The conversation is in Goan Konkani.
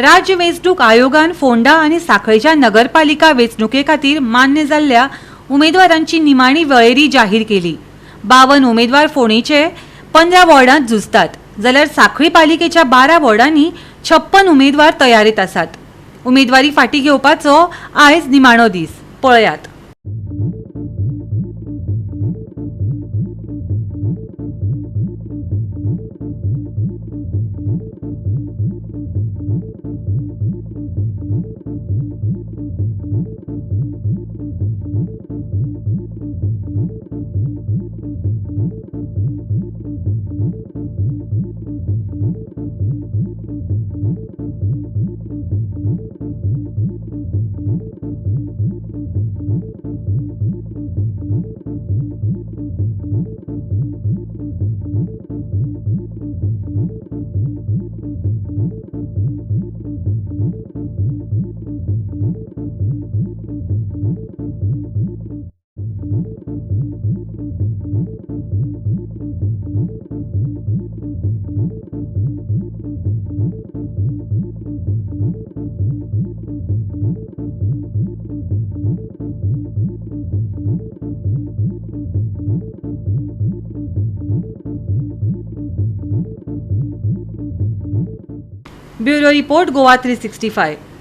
राज्य वेंचणूक आयोगान फोंडा आनी सांखळेच्या नगरपालिका वेंचणुके खातीर मान्य जाल्ल्या उमेदवारांची निमाणी वळेरी जाहीर केली. 52 उमेदवार फोंडेचे 15 वॉर्डांत झुजतात, जाल्यार सांखळी पालिकेच्या 12 वॉर्डांनी 56 उमेदवार तयारेत आसात. उमेदवारी फाटी घेवपाचो आयज निमाणो दीस. पळयात. Bureau report, Goa 365.